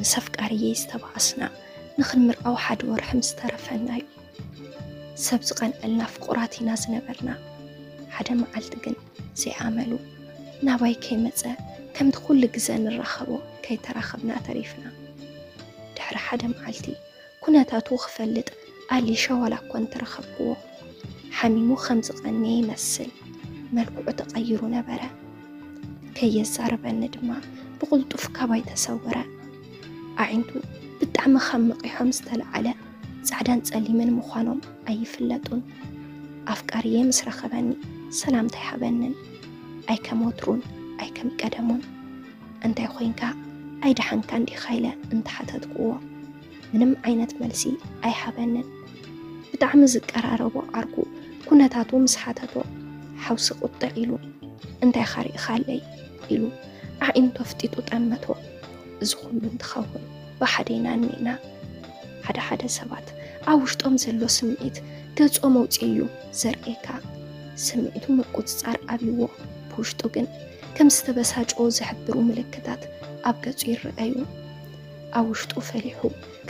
ምስ ኣፍቃርየይ ዝተባኣስና ንኽንምርዓው ሓደ ወርሒ ምስ ተረፈና እዩ። ሰብ ዝቐንዐልና ፍቑራት ኢና ዝነበርና። ሓደ መዓልቲ ግን ዘይኣመሉ ናባይ ከይመጸ፣ ከምቲ ኩሉ ግዘ ንራኸቦ ከይተራኸብና ተሪፍና። ድሕሪ ሓደ መዓልቲ ኩነታቱ ክፈልጥ ኣሊሸ ዋላ እኳ እንተረኸብክዎ፣ ሓሚሙ ከም ዝቐነየ ይመስል መልክዑ ተቐይሩ ነበረ። ከየዛረበኒ ድማ ብቕልጡፍ ካባይ ተሰወረ። ኣዒንቱ ብጣዕሚ ካብ መቒሖም ዝተለዓለ ጻዕዳን ጸሊምን ምዃኖም ኣይፍለጡን። ኣፍቃርየ ምስ ረኸበኒ ሰላምታ ኣይሃበንን። ኣይከም ወትሩን ኣይከም ቀደሙን። "እንታይ ኮይንካ? ኣይደሓንካን ዲኻ?" ኢለ እንተሓተትክዎ፣ ምንም ዓይነት መልሲ ኣይሃበንን። ብጣዕሚ ዝቀራረቦ ዓርኩ ኩነታቱ ምስ ሓተቶ፣ ሓውሲ ቁጥዕ ኢሉ፣ "እንታይ ኢኻ ሪኢኻለይ?" ኢሉ ኣዒንቱ ኣፍጢጡ ጠመቶ። እዚ ኩሉ እንትኸውን ብሓደ ኢና እኒእና። ሓደ ሓደ ሰባት ኣብ ውሽጦም ዘሎ ስምዒት ገጾም ኣውጺኡ እዩ ዘርእየካ። ስምዒቱ ምቁጽጻር ኣብይዎ፣ ብውሽጡ ግን ከም ዝተበሳጨዎ ዝሕብሩ ምልክታት ኣብ ገጹ ይረኣዩ። ኣብ ውሽጡ ፈሊሑ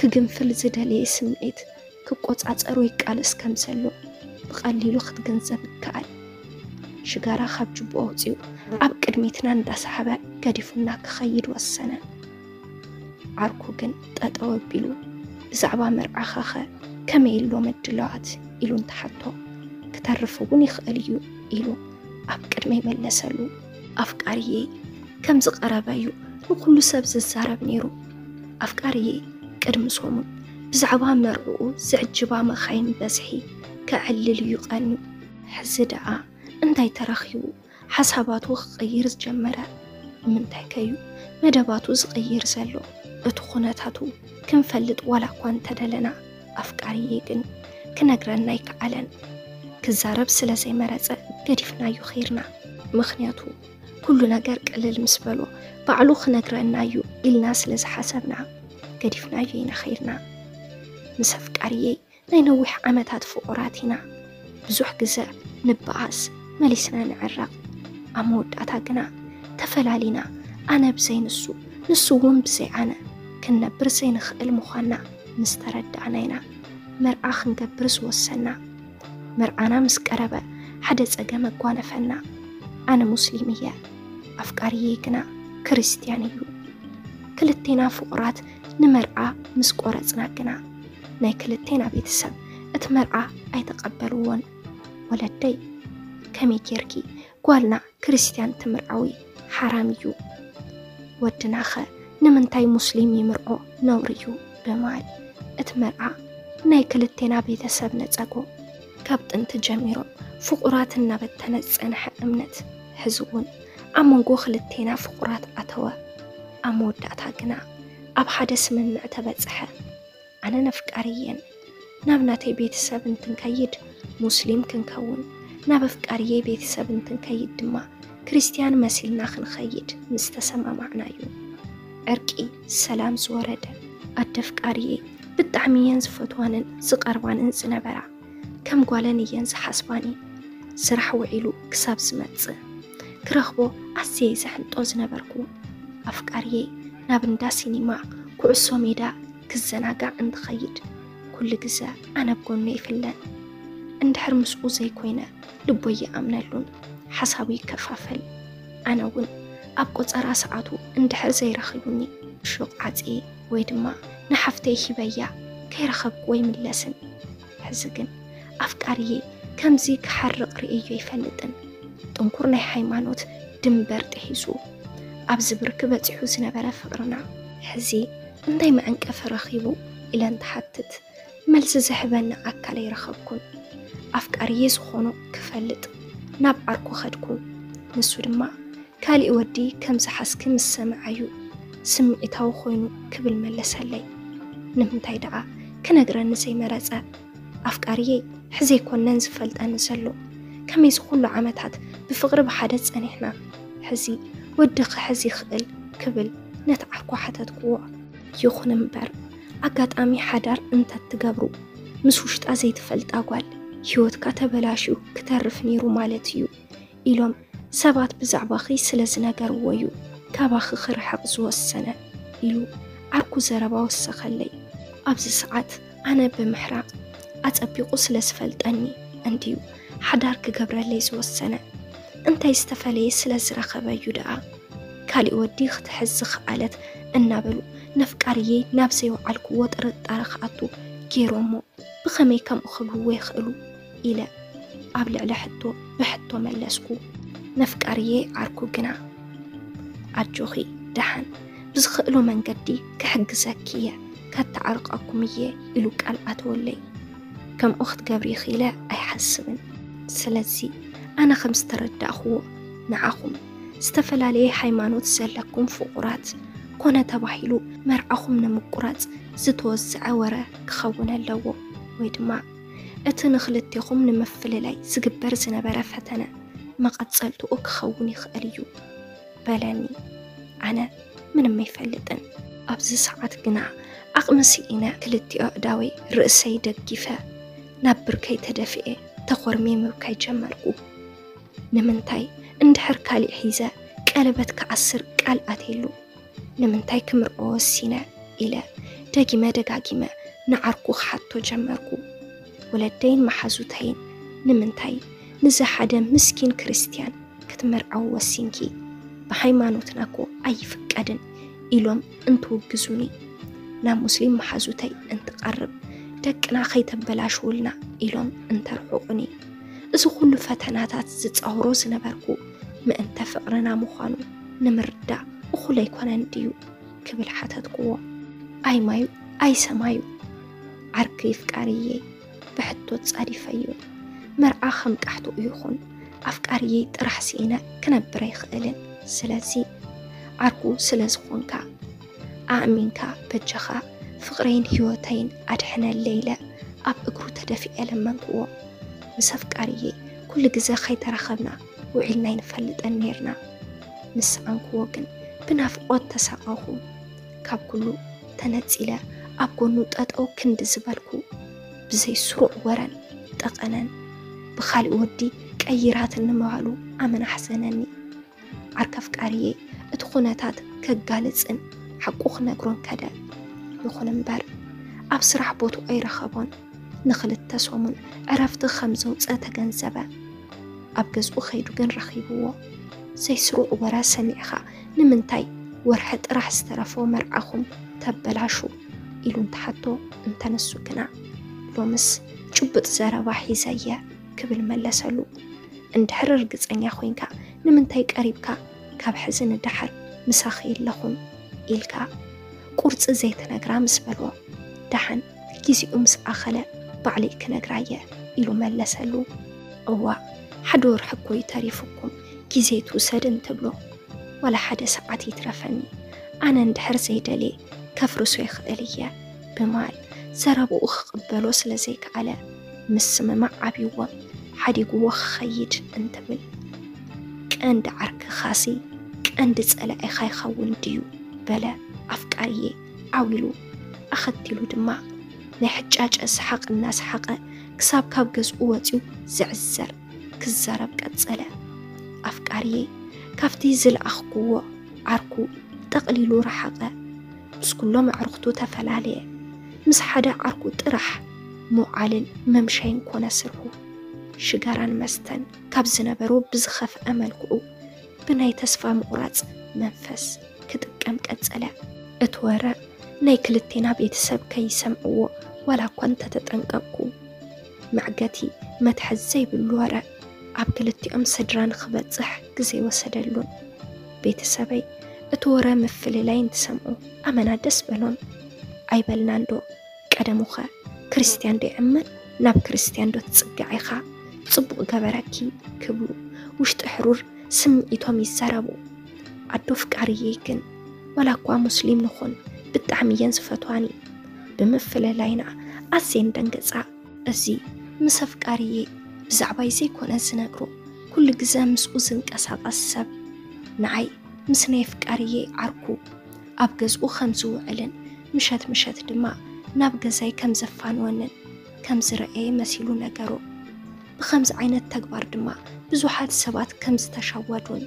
ክግንፍል ዝደለየ ስምዒት ክቆጻጸሮ ይቃለስ ከም ዘሎ ብቐሊሉ ክትግንዘብ ይከኣል። ሽጋራ ካብ ጅቡኡ ኣውጺኡ ኣብ ቅድሚትና እንዳሰሓበ ገዲፉና ክኸይድ ወሰነ። ዓርኩ ግን ጠጠው ኣቢሉ፣ "ብዛዕባ መርዓኻኸ ከመይ ኣሎ ምድላዋት?" ኢሉ እንተሓቶ፣ "ክተርፍ እውን ይኽእል እዩ" ኢሉ ኣብ ቅድመይ መለሰሉ። ኣፍቃርየይ ከም ዝቐረበ እዩ ንኩሉ ሰብ ዝዛረብ ነይሩ። ኣፍቃርየይ ቅድሚ ሰሙን ብዛዕባ መርዕኡ ዝዕጅባ መኻይን በዝሒ ከዕልል እዩ ቀንዩ። ሕዚ ደኣ እንታይ ተረኺቡ ሓሳባቱ ክቕይር ዝጀመረ? ንምንታይ ከዩ መደባቱ ዝቕይር ዘሎ? እቲ ኩነታቱ ክንፈልጥ ዋላ እኳ እንተደለና፣ ኣፍቃርየይ ግን ክነግረና ኣይከኣለን። ክዛረብ ስለ ዘይመረጸ ገዲፍናዮ ኸይርና። ምኽንያቱ ኩሉ ነገር ቅልል ምስ በሎ ባዕሉ ክነግረና እዩ ኢልና ስለ ዝሓሰብና ገዲፍናዮ ኢና ኸይርና። ምስ ኣፍቃርየይ ናይ ነዊሕ ዓመታት ፍቑራት ኢና። ብዙሕ ግዘ ንበኣስ፣ መሊስና ንዕረቕ። ኣብ መወዳእታ ግና ተፈላሊና፣ ኣነ ብዘይ ንሱ፣ ንሱ እውን ብዘይ ኣነ ክንነብር ዘይንኽእል ምዃንና ምስ ተረዳእና ኢና መርዓ ክንገብር ዝወሰና። መርዓና ምስ ቀረበ ሓደ ጸገም ኣጓነፈና። ኣነ ሙስሊም እየ፣ ኣፍቃርየይ ግና ክርስትያን እዩ። ክልቴና ፍቑራት ንመርዓ ምስ ቆረጽና ግና ናይ ክልቴና ቤተሰብ እቲ መርዓ ኣይተቐበልዎን። "ወለደይ፣ ከመይ ጌርኪ ጓልና ክርስትያን ትምርዓዊ? ሓራም እዩ። ወድናኸ ንምንታይ ሙስሊም ይምርዖ? ነውሪ እዩ" ብምባል እቲ መርዓ ናይ ክልቴና ቤተሰብ ነጸጎ። ካብ ጥንቲ ጀሚሮም ፍቑራት እናበተነ ዝጸንሐ እምነት ሕዚ እውን ኣብ መንጎ ክልቴና ፍቑራት ኣተወ። ኣብ መወዳእታ ግና ኣብ ሓደ ስምምዕ ተበጽሐ። ኣነ ነፍቃርየን ናብ ናተይ ቤተሰብ እንትንከይድ ሙስሊም ክንከውን፣ ናብ ኣፍቃርየይ ቤተሰብ እንትንከይድ ድማ ክርስትያን መሲልና ክንኸይድ ምስ ተሰማማዕና እዩ ዕርቂ ሰላም ዝወረደ። ኣደ ኣፍቃርየይ ብጣዕሚ እየን ዝፈትዋንን ዝቐርባንን ዝነበራ። ከም ጓለን እየን ዝሓስባኒ። ስራሕ ውዒሉ ክሳብ ዝመጽእ ክረኽቦ ኣዝየ ዝሕንጦ ዝነበርኩ። ኣፍቃርየይ ናብ እንዳ ሲኒማ፣ ኩዕሶ ሜዳ ክዘናጋዕ እንትኸይድ ኩሉ ግዘ ኣነ ኣብ ጎኑ ይፍለን። እንድሕር ምስኡ ዘይኮይነ ልቦይ ይኣምነሉን ሓሳቡ ይከፋፈል። ኣነ እውን ኣብ ቆጸራ ሰዓቱ እንድሕር ዘይረኺቡኒ ሹቕ ዓጽየ ወይ ድማ ንሓፍተይ ሂበያ ከይረኸብክዎ ይምለስን። ሕዚ ግን ኣፍቃርየይ ከምዚ ክሓርቕ ርእየዮ ኣይፈልጥን። ጥንኩር ናይ ሃይማኖት ድንበር ጥሒሱ ኣብዚ ብርኪ በጺሑ ዝነበረ ፍቕርና ሕዚ እንታይ መዐንቀፊ ረኺቡ ኢለ እንትሓትት መልሲ ዝህበኒ ኣካል ኣይረኸብኩን። ኣፍቃርየ ዝኾኖ ክፈልጥ ናብ ዓርኩ ኸድኩ። ንሱ ድማ ካሊእ ወዲ ከም ዝሓዝኪ ምስ ሰምዓዩ ስምዒታዊ ኮይኑ ክብል መለሰለይ። ንምንታይ ደኣ ክነግረኒ ዘይመረጸ? ኣፍቃርየይ ሕዚ ኣይኮነን ዝፈልጠኒ ዘሎ። ከመይዚ ኩሉ ዓመታት ብፍቕሪ ብሓደ ጸኒሕና፣ ሕዚ ወዲ ክሕዝ ይኽእል ክብል ነቲ ዓርኩ ሓተትክዎ። ይኹን እምበር ኣጋጣሚ ሓዳር እንተትገብሩ ምስ ውሽጣ ዘይትፈልጣ ጓል ህይወትካ ተበላሽዩ ክተርፍ ነይሩ ማለት እዩ ኢሎም ሰባት ብዛዕባኺ ስለ ዝነገርዎ እዩ ካባኺ ክርሕቕ ዝወሰነ ኢሉ ዓርኩ ዘረባ ወሰኸለይ። ኣብዚ ሰዓት ኣነ ብምሕራቕ ኣጸቢቑ ስለ ዝፈልጠኒ እንድዩ ሓዳር ክገብረለይ ዝወሰነ። እንታይ ዝተፈለየ ስለ ዝረኸበ እዩ ደኣ? ካሊእ ወዲ ክትሕዝ ዝኸኣለት እናበሉ ነፍቃርየይ ናብ ዘይወዓልክዎ ጥርጣረ ክኣቱ ገይሮሞ። ብኸመይ ከምኡ ክብልዎ ይኽእሉ? ኢለ ኣብ ልዕሊ ሕቶ ብሕቶ መለስኩ። ነፍቃርየይ ዓርኩ ግና ኣጆኺ ደሓን ብዝኽእሎ መንገዲ ክሕግዘኪ እየ፣ ከተዓርቐኩም እየ ኢሉ ቃል ኣተወለይ። ከምኡ ክትገብሪ ኢኺ ኢለ ኣይሓስብን። ስለዚ ኣነ ከም ዝተረዳእኽዎ ንዓኹም ዝተፈላለየ ሃይማኖት ዘለኩም ፍቑራት ኮነ ተባሂሉ መርዓኹም ንምቁራጽ ዝተወዝዐ ወረ ክኸውን ኣለዎ፣ ወይ ድማ እቲ ንኽልቴኹም ንምፍልላይ ዝግበር ዝነበረ ፈተነ መቐጸልትኡ ክኸውን ይኽእል እዩ በለኒ። ኣነ ምንም ኣይፈልጥን። ኣብዚ ሰዓት ግና ዓቕሚ ስኢነ ክልቲኡ ኣእዳወይ ርእሰይ ደጊፈ ናብ ብርከይ ተደፊኤ ተኾርሜ ምብካይ ጀመርኩ። ንምንታይ እንድሕር ካሊእ ሒዘ ቀለበት ክኣስር ቃል ኣትየሉ? ንምንታይ ክምርዖ ወሲነ? ኢለ ደጊመ ደጋጊመ ንዓርኩ ክሓቶ ጀመርኩ። ወለደይን መሓዙተይን ንምንታይ ንዚ ሓደ ምስኪን ክርስትያን ክትምርዐው ወሲንኪ? ብሃይማኖትና እኮ ኣይፍቀድን ኢሎም እንትውግዙኒ፣ ናብ ሙስሊም መሓዙተይ እንትቐርብ ደቅና ከይተበላሽውልና ኢሎም እንተርሕቑኒ፣ እዚ ኩሉ ፈተናታት ዝጻወሮ ዝነበርኩ ምእንተ ፍቕርና ምዃኑ ንምርዳእ እኹል ኣይኮነን ድዩ ክብል ሓተትክዎ። ኣይ ማዩ ኣይ ሰማዩ ዓርከይ ፍቃርየይ ብሕቶ ጻዲፈዮ። መርዓ ከም ቃሕትኡ ይኹን ኣፍቃርየይ ጥራሕ ስኢነ ክነብር ኣይኽእልን። ስለዚ ዓርኩ ስለ ዝኾንካ ኣእሚንካ በጃኻ ፍቕረይን ህይወተይን ኣድሕነለይ ኢለ ኣብ እግሩ ተደፊኤ ለመንክዎ። ምስ ኣፍቃርየይ ኩሉ ግዘ ከይተራኸብና ውዒልና ኣይንፈልጥን ኔርና። ምስ ሰኣንክዎ ግን ብናፍቖት ተሳቐኹ። ካብ ኩሉ ተነጺለ ኣብ ጎኑ ጠጠው ክንዲ ዝበልኩ ብዘይ ስሩዕ ወረን ጠቐነን ብኻልእ ወዲ ቀይራትኒ ምባሉ ኣመና ኣሕዘነኒ። ዓርከ ኣፍቃርየይ እቲ ኩነታት ከጋልጽን ሓቁ ክነግሮን ከደ። ይኹን እምበር ኣብ ስራሕ ቦትኡ ኣይረኸቦን። ንኽልተ ሰሙን ዕረፍቲ ከም ዘውጸ ተገንዘበ። ኣብ ገዝኡ ከይዱ ግን ረኺብዎ። ዘይስሩዕ ወረ ሰሚዕኻ ንምንታይ ወርሒ ጥራሕ ዝተረፎ መርዓኹም ተበላሹ? ኢሉ እንተሓቶ እንተነሱ ግና ሎምስ ጭቡጥ ዘረባ ሒዘየ ክብል መለሰሉ። እንድሕር ርግጸኛ ኮይንካ ንምንታይ ቀሪብካ ካብ ሕዚ ንደሓር ምሳኺ የለኹን ኢልካ ቁርጺ ዘይትነግራ ምስ በልዎ ደሓን ጊዜኡ ምስ ኣኸለ ባዕለይ ክነግራየ ኢሉ መለሰሉ። እዋ ሓደ ወርሒ እኮ እዩ ተሪፉኩም ጊዜ ትውሰድ እንትብሎ ዋላ ሓደ ሰዓት ይትረፈኒ ኣነ እንድሕር ዘይደልየ ከፍርሶ ይኽእል እየ ብማል ዘረብኡ ክቕበሎ ስለ ዘይከኣለ ምስምማዕ ዓብይዎም ሓዲግዎ ክኸይድ እንትብል ቀንዲ ዓርክኻሲ ቀንዲ ጸላኢኻ ይኸውን ድዩ በለ ኣፍቃርየ ዓው ኢሉ ኣኸቲሉ ድማ ናይ ሕጫጨ ሰሓቕ እናሰሓቐ ክሳብ ካብ ገዝኡ ወጺኡ ዝዕዘር ክዛረብ ቀጸለ። ኣፍቃርየ ካብቲ ዝለኣኽክዎ ዓርኩ ጠቕሊሉ ረሓቐ። ምስ ኩሎም ኣዕሩኽቱ ተፈላለየ። ምስ ሓደ ዓርኩ ጥራሕ ምውዓልን መምሸይን ኮነ ስርሑ። ሽጋራን መስተን ካብ ዝነበሮ ብዝኸፍአ መልክዑ ብናይ ተስፋ ምቑራጽ መንፈስ ክጥቀም ቀጸለ። እቲ ወረ ናይ ክልቴና ቤተሰብ ከይሰምዕዎ ዋላ እኳ እንተተጠንቀቕኩ፣ መዕገቲ መትሓዚ ዘይብሉ ወረ ኣብ ክልቲኦም ስድራ ንኽበጽሕ ግዜ ወሰደሉን። ቤተሰበይ እቲ ወረ ምፍልላይ እንትሰምዑ ኣመና ደስ በሎም። ኣይበልናንዶ ቀደሙኸ ክርስትያን ዶ ይእመን ናብ ክርስትያን ዶ ትጽጋዕ ኢኻ ጽቡቕ ገበረኪ ክብሉ ውሽጢ ሕሩር ስምዒቶም ይዛረቡ። ኣዶ ፍቃርየይ ግን ዋላ እኳ ሙስሊም ንኹን ብጣዕሚ እየን ዝፈትዋኒ። ብምፍልላይና ኣዝየን ደንገጻ። እዚ ምስ ኣፍቃርየይ ብዛዕባይ ዘይኮነ ዝነግሮ ኩሉ ግዘ ምስኡ ዝንቀሳቐስ ሰብ ንዓይ ምስ ናይ ኣፍቃርየይ ዓርኩ ኣብ ገዝኡ ከም ዝውዕልን ምሸት ምሸት ድማ ናብ ገዛይ ከም ዘፋንወንን ከም ዝረኣየ መሲሉ ነገሮ። ብኸምዚ ዓይነት ተግባር ድማ ብዙሓት ሰባት ከም ዝተሸወዱን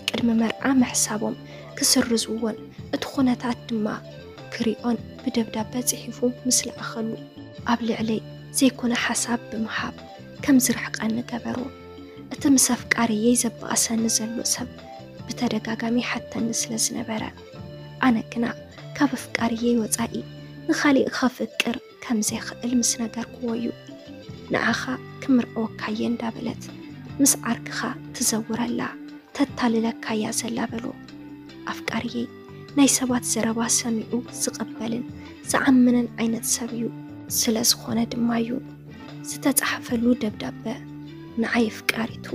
ቅድሚ መርዓ ምሕሳቦም ክስርዝዎን እቲ ኩነታት ድማ ክሪኦን ብደብዳበ ጽሒፉ ምስ ለኣኸሉ፣ ኣብ ልዕለይ ዘይኮነ ሓሳብ ብምሃብ ከም ዝርሕቀኒ ገበሮ። እቲ ምስ ኣፍቃሪየይ ዘባኣሰኒ ዘሎ ሰብ ብተደጋጋሚ ሓተኒ ስለ ዝነበረ፣ ኣነ ግና ካብ ኣፍቃሪየይ ወጻኢ ንኻሊእ ኸፍቅር ከም ዘይኽእል ምስ ነገርክዎ እዩ፣ ንዓኻ ክምርዕወካየ እንዳበለት ምስ ዓርክኻ ትዘውረላ ተታልለካያ ዘላ በሎ። ኣፍቃሪየይ ናይ ሰባት ዘረባ ሰሚዑ ዝቕበልን ዝኣምንን ዓይነት ሰብ እዩ። ስለ ዝኾነ ድማ እዩ ዝተጻሕፈሉ ደብዳበ ንዓይ ኣፍቃሪቱ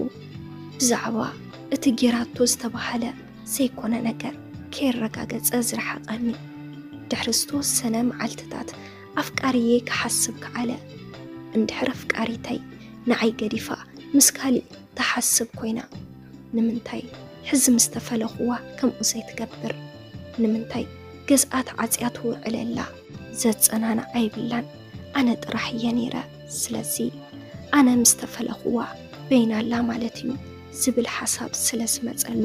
ብዛዕባ እቲ ጌራቶ ዝተባህለ ዘይኮነ ነገር ከየረጋገጸ ዝረሓቐኒ። ድሕሪ ዝተወሰነ መዓልትታት ኣፍቃሪየይ ክሓስብ ከዓለ። እንድሕር ኣፍቃሪተይ ንዓይ ገዲፋ ምስ ካሊእ ትሓስብ ኮይና፣ ንምንታይ ሕዚ ምስ ተፈለኽዋ ከምኡ ዘይትገብር? ንምንታይ ገዝኣ ተዓጽያ ትውዕል ኣላ? ዘጸናንዓ የብላን፣ ኣነ ጥራሕ እየ ነይረ። ስለዚ ኣነ ምስ ተፈለኽዋ በይና ኣላ ማለት እዩ ዝብል ሓሳብ ስለ ዝመጸሉ፣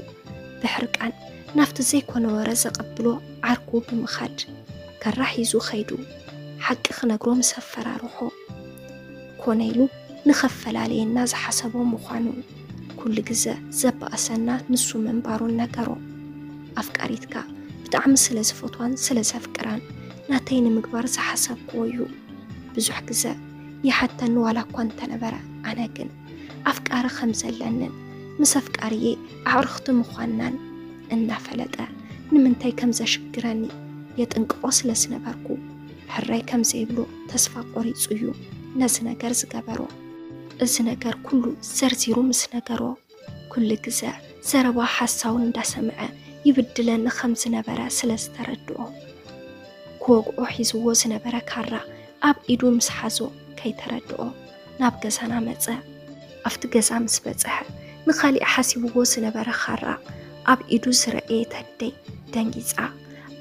ብሕርቃን ናብቲ ዘይኮነ ወረ ዘቐብሎ ዓርኩ ብምኻድ፣ ካራ ሒዙ ኸይዱ ሓቂ ክነግሮ ምስ ኣፈራርሖ፣ ኮነ ኢሉ ንኸፈላለየና ዝሓሰቦ ምዃኑን ኩሉ ግዘ ዘባእሰና ንሱ ምንባሩን ነገሮ። ኣፍቃሪትካ ብጣዕሚ ስለ ዝፈትዋን ስለ ዘፍቅራን ናተይ ንምግባር ዝሓሰብክዎ እዩ። ብዙሕ ግዘ ይሓተኒ ዋላ እኳ እንተነበረ፣ ኣነ ግን ኣፍቃሪ ከም ዘለንን ምስ ኣፍቃሪየይ ኣዕርኽቲ ምዃንናን እናፈለጠ ንምንታይ ከም ዘሽግረኒ የጥንቅቖ ስለ ዝነበርኩ፣ ሕራይ ከም ዘይብሎ ተስፋ ቆሪጹ እዩ ነዚ ነገር ዝገበሮ። እዚ ነገር ኩሉ ዘርዚሩ ምስ ነገሮ፣ ኩሉ ግዘ ዘረባ ሓሳውን እንዳሰምዐ ይብድለኒ ከም ዝነበረ ስለ ዝተረድኦ፣ ክወግኦ ሒዝዎ ዝነበረ ካራ ኣብ ኢዱ ምስ ሓዞ ከይተረድኦ ናብ ገዛና መጸ። ኣብቲ ገዛ ምስ በጸሐ፣ ንኻሊእ ሓሲብዎ ዝነበረ ካራ ኣብ ኢዱ ዝረኣየት ኣደይ ደንጊጻ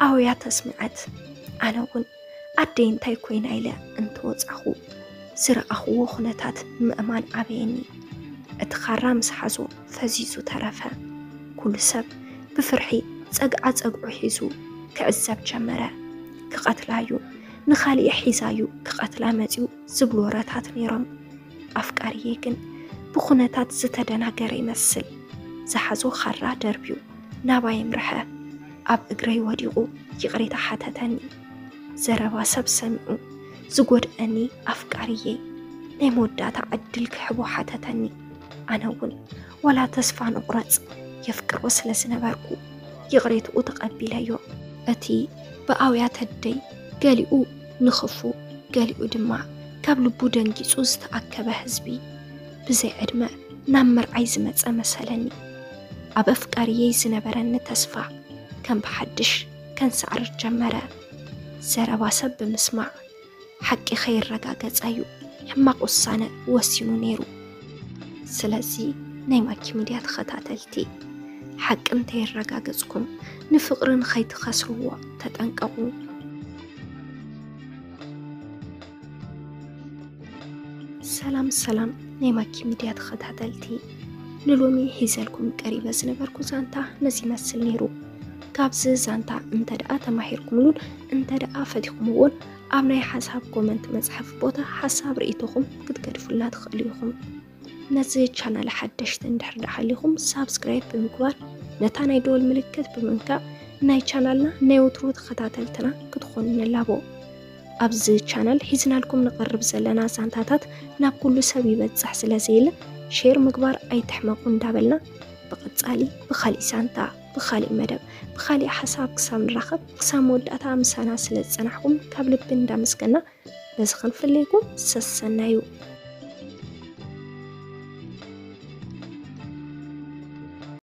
ኣውያ ተስምዐት። ኣነ እውን ኣደይ እንታይ ኮይና ኢለ እንተወጻኹ፣ ዝረኣኽዎ ኩነታት ምእማን ኣበየኒ። እቲ ካራ ምስ ሓዞ ፈዚዙ ተረፈ። ኩሉ ሰብ ብፍርሒ ጸግዓ ጸግዑ ሒዙ ክዕዘብ ጀመረ። ክቐትላ እዩ፣ ንኻሊእ ሒዛ እዩ ክቐትላ መጺኡ ዝብሉ ወረታት ነይሮም። ኣፍቃሪየይ ግን ብኹነታት ዝተደናገረ ይመስል። ዝሓዞ ካራ ደርብዩ ናባይ ኣምርሐ። ኣብ እግረይ ወዲቑ ይቕሬታ ሓተተኒ። ዘረባ ሰብ ሰሚዑ ዝጎድኣኒ ኣፍቃሪየይ ናይ መወዳእታ ዕድል ክሕቦ ሓተተኒ። ኣነ እውን ዋላ ተስፋ ንቑረጽ የፍቅሮ ስለ ዝነበርኩ ይቕሬትኡ ተቐቢለዮ። እቲ ብኣውያት ኣደይ ገሊኡ ንኽፉእ ገሊኡ ድማ ካብ ልቡ ደንጊጹ ዝተኣከበ ህዝቢ ብዘይ ዕድመ ናብ ምርዓይ ዝመጸ መሰለኒ። ኣብ ኣፍቃሪየይ ዝነበረኒ ተስፋ ከም ብሓድሽ ከንሳዕርር ጀመረ። ዘረባ ሰብ ብምስማዕ ሓቂ ከይረጋገጸ እዩ ሕማቕ ውሳነ ወሲኑ ነይሩ። ስለዚ ናይ ማኪ ሚድያ ተኸታተልቲ፣ ሓቂ እንተይረጋገጽኩም ንፍቕሪ ንኸይትኸስርዎ ተጠንቀቑ። ሰላም ሰላም ናይ ማኪ ሚድያ ተኸታተልቲ፣ ንሎሚ ሒዘልኩም ቀሪበ ዝነበርኩ ዛንታ ነዚ ይመስል ነይሩ። ካብዚ ዛንታ እንተ ደኣ ተማሂርኩምሉን እንተ ደኣ ፈቲኹምዎን፣ ኣብ ናይ ሓሳብ ኮመንት መጽሓፊ ቦታ ሓሳብ ርእይቶኹም ክትገድፉልና ትኽእሉ ኢኹም። ነዚ ቻናል ሓደሽቲ እንድሕር ደኣ ሃሊኹም ሳብስክራይብ ብምግባር ነታ ናይ ደወል ምልክት ብምንካእ ናይ ቻናልና ናይ ወትሩ ተኸታተልትና ክትኾኑ ንላቦ። ኣብዚ ቻናል ሒዝናልኩም ንቐርብ ዘለና ዛንታታት ናብ ኩሉ ሰብ ይበጽሕ ስለ ዘየለ ሼር ምግባር ኣይትሕመቑ እንዳበልና ብቐጻሊ ብኻሊእ ዛንታ፣ ብኻሊእ መደብ፣ ብኻሊእ ሓሳብ ክሳብ ንራኸብ ክሳብ መወዳእታ ምሳና ስለ ዝጸናሕኩም ካብ ልቢ እንዳመስገና በዚ ክንፍለየኩም ሰሰናዩ።